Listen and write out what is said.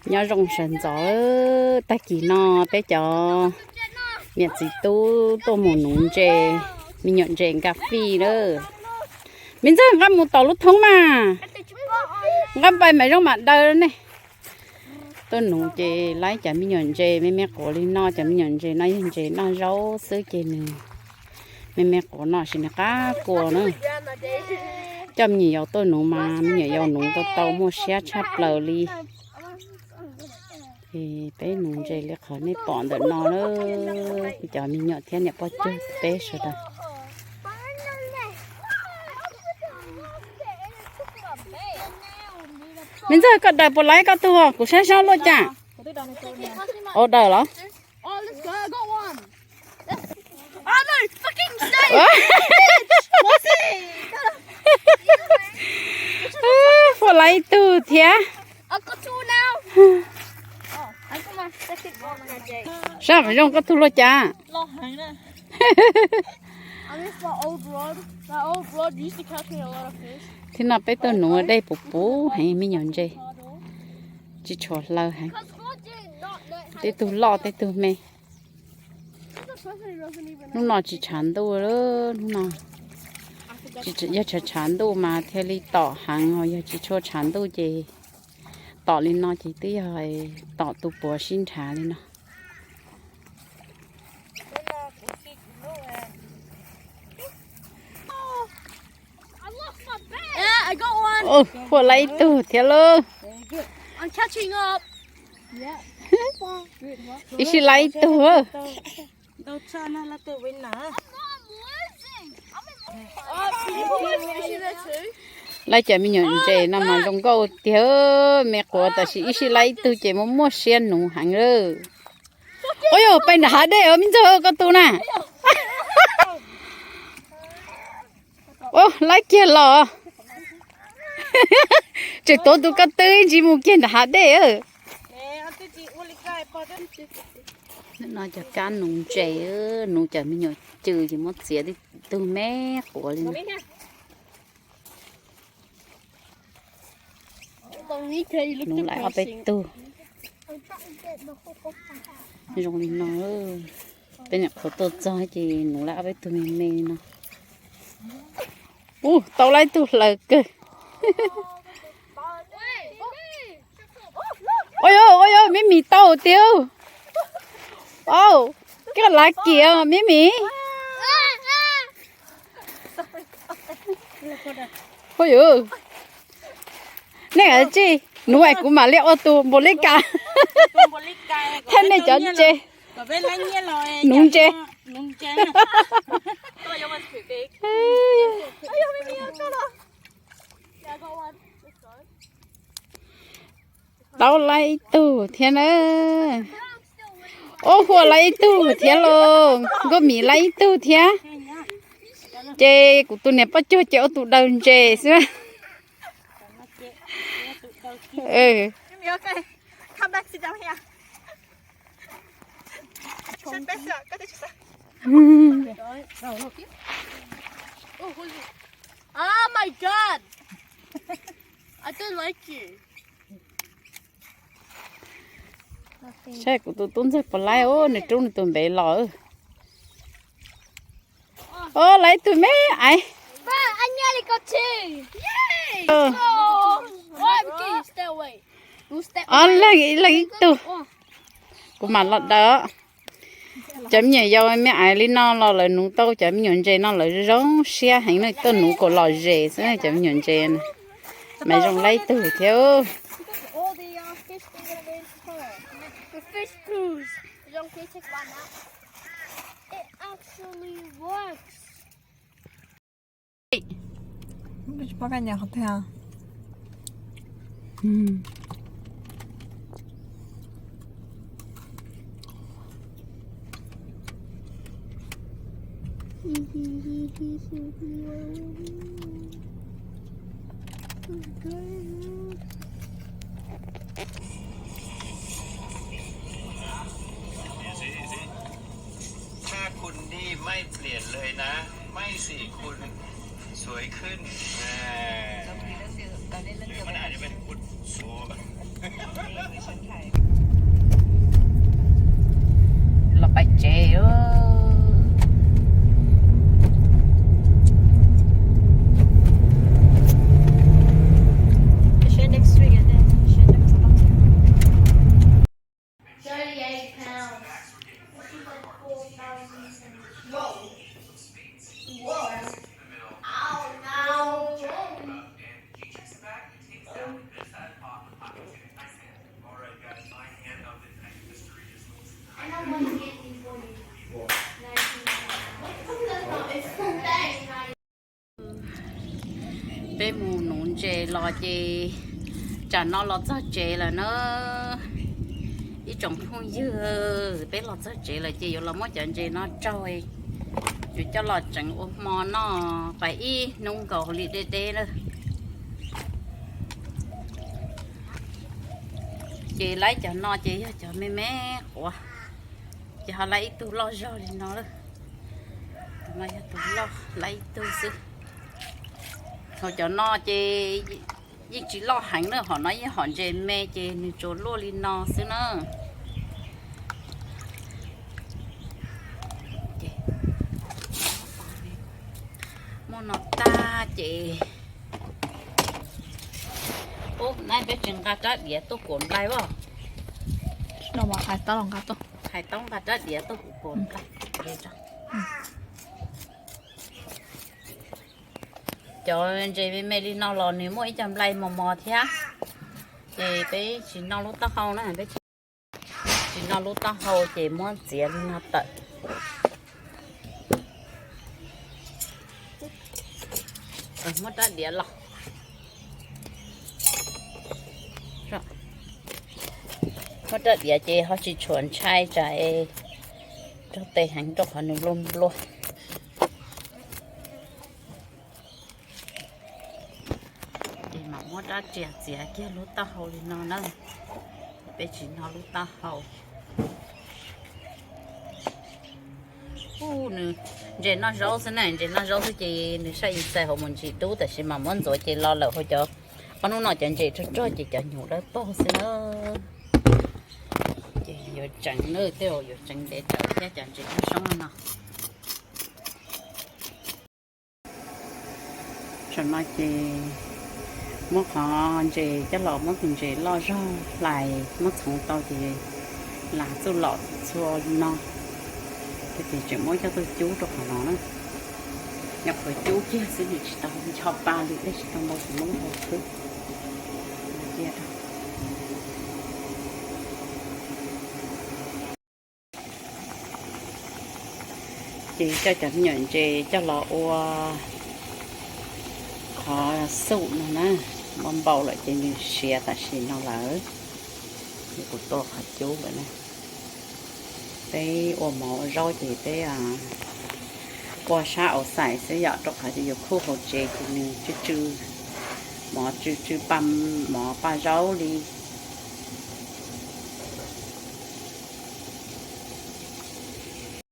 Nyob zoo sawv ntxov, tag kis no peb cov niam txiv tub tuaj mus nuv ntses, me nyuam ntses nkaj fij lawm. Me ntxawg, nqa mus tom lub thoob mas, nqa pais mam zoo mam daws ne. Tuaj nuv ces laib cov me nyuam ntses me me quav li no, cov me nyuam ntses no yog ntses noj zaub xwb ces nws me me quav no sis nws qab kua na. Coj me nyuam yaus tuaj nuv mas me nyuam yaus nuv tau tau muaj siab tshaj plaws li. Peb nuv ntses li qhov nej pom ntawm no na, cov me nyuam thiab niam poj cuag peb sawv daws. Me ntxawg, koj daws puas laib koj tug? Kuv saib saib luaj cas. Ua daws los? Puas laib ib tug thiab? Saib zoo koj tug luaj cas. Thiab no peb tuaj nuv dej puv puv heev, me nyuam ntses tsis tshua hlaws heev. Tej tug loj tej tug me. Hnub no tsis tshav ntuj, hnub no yog tshav tshav ntuj mas thiaj li tom heev, yog tsis tshua tshav ntuj ces tom li no ces twb yog tom tu puav sib nrhav li no. Huaj laib ib tug thiab lauj. Ib sij laib ib tug. Laib cov me nyuam ntses no mas zoo nkauj tiag, me quav tab sis ib sij laib ib tug ces muaj muaj siab nuv heev lawm. Ua yog pais nram hav dej os me ntxawg, koj tus na. Ua laib kiag los. Tseem tuav tus ko tw ntsis mus kiag nram hav dej. No cov kab nuv ntses, nuv cov me nyuam cw ces muab txiav tib tug me quav li no. Nuv lawm ob peb tug zoo li no. Peb nyuam qhuav tuaj txog ces nuv lawm ob peb tug me me li no. Ub, tau lawm ib tug hlaws kawg. Ua yog, ua yog, me mis tau tiag. Au, koj lav kiag me mis. Ua yog, nej tsis nuv es kuv mam li ua tus npaum li cas thiab nej cov ntses. Nuv ntses. Tau lawm ib tug thiab na. Ub, huaj lawm ib tug thiab lauj, nkauj mis lawm ib tug thiab. Ces kuv tus niam poj cuag ces ua tus daws ntses xwb. Saib kuv tus tub ntxawg puas laib, nws rub nws tus npev los. Ub, lawm ib tug me aiv. Leej ib tug, kuv mam los daws. Cov me nyuam yaus me aiv li no los lawv nuv tau cov me nyuam ntses no lawv zoo siab heev na, tuaj nuv kom lom zem xwb cov me nyuam ntses na. Mas zoo lawm ib tug thiab. Peb mus nuv ntses los ces tsam no los txog tsev lawm na. Ib tsoom phooj ywg, peb los txog tsev lawm ces yuav los muab cov ntses no raug, yuav coj los tseem ua hmo noj pas ib hnub nkaus li deb deb na. Ces laib cov no ces yog cov me me quav, ces ho laib ib tug loj zog li no lawm. Tus no yog tus loj, laib ib tug xwb. Thaum cov no ces yeej tsis loj heev na, hom no yeej hom ntses me ces nws tsuas luaj li no xwb na. Muaj no tag ces, ub, nab peb tsis nqa rab diav tuaj kuam nplai as. Hais tau nqa rab diav tuaj kuam nplai. Cov ntses me me li no los nws muaj ib co nplai mos mos thiab, ces peb tsis noj lub taub hau na, peb tsis noj lub taub hau ces muab txiav li no tawm. Muab rab diav los, muab rab diav ces ho tsis tshua ntshai tsam es raug tes heev rau qhov nws nplua nplua. Ces mam muab rab riam txiav kiag lub taub hau li no na, peb tsis noj lub taub hau. Ub, nws ntses noj zaub xwb na, ntses noj zaub xwb ces nws saj ib txais hauv mus ntsis dub, tab sis mas muab ntxuav ces los lawm hauv cov, ob hnub no cov ntses rog rog ces cov nyuv dawb paug xwb na. Ces yuav tseev na, tej zaum yuav tseev ntev tsawv thiab cov ntses noj zaub no. Tam no ces muab qhov ntses coj los, muab tus ntses loj zog hlais, muab txhoov tau ces las txuj lom txhua li no. Ces tseem muab coj tuaj cub rau qhov no na. Nyuam qhuav cub kiag xwb, nws tsis tau ncho pa li, tej tsis tau ntau tus noob hau xwb. Ces coj cov me nyuam ntses coj los ua qhov xum no na, npau npau lawm ces nws siav tam sim no lawm. Ces kuv tua qhov cub lawm na. Peb ua mov ua zaub ces peb ua sab aus xais xwb yom, rau qhov tias yus khuj hauv tsev ces nws tsw tsw, mov tsw tsw pa, mov pa zaub li.